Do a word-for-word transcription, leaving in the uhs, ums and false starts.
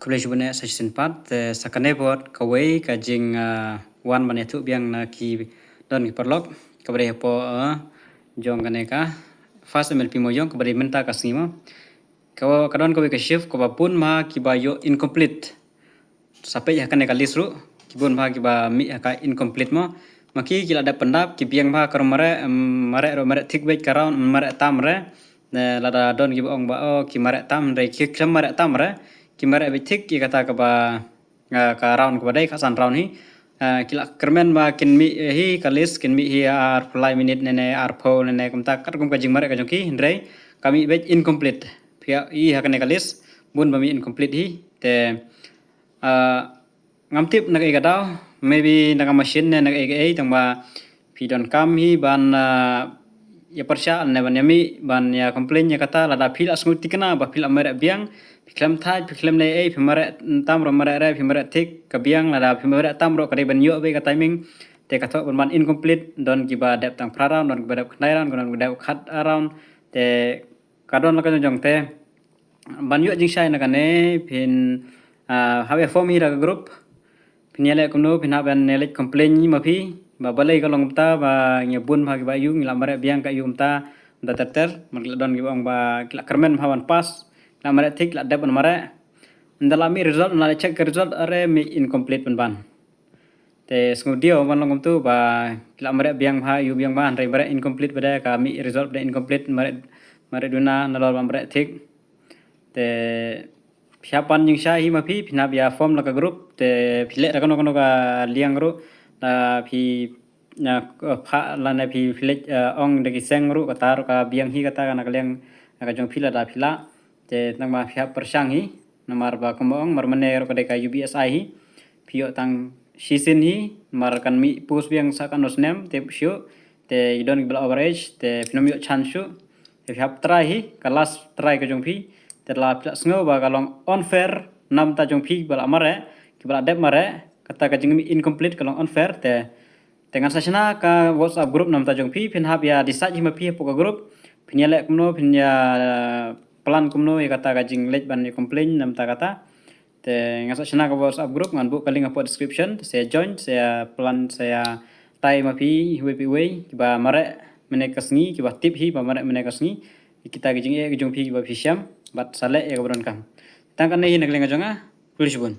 Khublei shibun eh sa shisien pat, te sa kane pat kawei ka jing, ah, wan ban ïathuh biang na ki don ki paralok kaba dei hapoh, ah, jong kane ka First M L P Mawïong kaba dei mynta ka sngi mo. Ka, ka don kawei ka shift kaba bun bha kiba ïoh incomplete. Sa peit ha kane ka list ruh, ki bun bha kiba mih ha ka incomplete mo. Ma ki ki la dep pyndap, ki biang bha ka ruh mareh, em, mareh ruh mareh thik beit ka round, mareh tam re. Ne lada don kiba ong ba, oh, ki mareh tam, hynrei ki khlem mareh tam re. Ki mareh beit thik ïa kata kaba, ah, ka round kaba dei, ka san round hi. Ah, ki la kyrmen ba kin mih, eh, hi ka list, kin mih hi arphew lai minit ne ne, arphew ne ne, kumta katkum ka jingmareh ka jong ki, hynrei ka mih beit incomplete. Phi ïa i ha kane ka list, bun ba mih incomplete hi. Te, ah, ngam tip na kaei ka daw, maybe na ka machine ne na kaei kaei, tangba phi donkam hi ban, ah, ïa pyrshah ne ban ïa mih, ban ïa complain ïa kata, lada phi la sngew thikna ba phi la mareh biang, phi khlem thait, phi khlem leh ei, phi mareh tam ruh mareh re, phi mareh thik ka biang, lada phi mareh tam ruh ka dei ban ïoh beit ka timing, te ka thoh ban ban incomplete, don kiba dep tang phra round, don kiba dep khyndai round, don kiba dep khat round, te ka don la ka jong jong te. Ban ïoh jingshai na kane phin, ah, hap ïa form hi da ka group. Phin ïa leh kumno, phin hap ban ïa leit complain hi ma phi ba balei ka long kumta, ba ngi bun bha kiba ïoh, ngi la mareh biang ka ïoh kumta, kumta ter ter. Mar ki la don kiba ong ba ki la kyrmen bha ban pass, ki la mareh thik, ki la dep ban mareh. Ynda la mih result, ynda la check ka result, are mih incomplete ban ban. Te sngewdiaw ban long kumtu ba ki la mareh biang bha, ïoh biang bha, hynrei mareh incomplete ba dei, ka mih result ba dei incomplete, mareh, mareh duna nalor ba mareh thik. Te phi hap ban jingshai hi ma phi, phin hap ïa form la ka group, te phi leh da kano kano ka liang ruh, da phi, na, pha lane phi, phi leh, eh, ong da ki seng ruh, kata ruh ka biang hi kata ka na ka liang, na ka jong phi lada phi lah. Te tang ba phi hap pyrshang hi, namar ba kumba ong, mar mane ruh ka dei ka U B S I hi. Phi ïoh tang shisien hi, mar kan mih post biang sa katno snem, te shuh, te i don kiba la over age, te phin ym ïoh chance shuh. Te phi hap try hi, ka last try ka jong phi. Te la phi la sngew ba ka long unfair, namta jong phi ba la mareh, kiba la dep mareh, kata ka jingmih incomplete ka long unfair, te Te ngan sa shna ka WhatsApp group namta jong phi, phin hap ïa decide hi ma phi hapoh ka group. Phin ïa leh kumno, phin ïa plan kumno ïa kata ka jingleit ban ïa complain namta kata. Te ngan sa shna ka WhatsApp group, ngan buh ka link hapoh description, te sa join, sa plan, sa tai ma phi, iwei pa iwei, kiba mareh mynne ka sngi, kiba tip hi ba mareh mynne ka sngi. Kita ki jingeh ki jong phi kiba phi shem, bad sa leh ïa kaba donkam. Tang kane hi na ka liang ka jong nga, khublei shibun.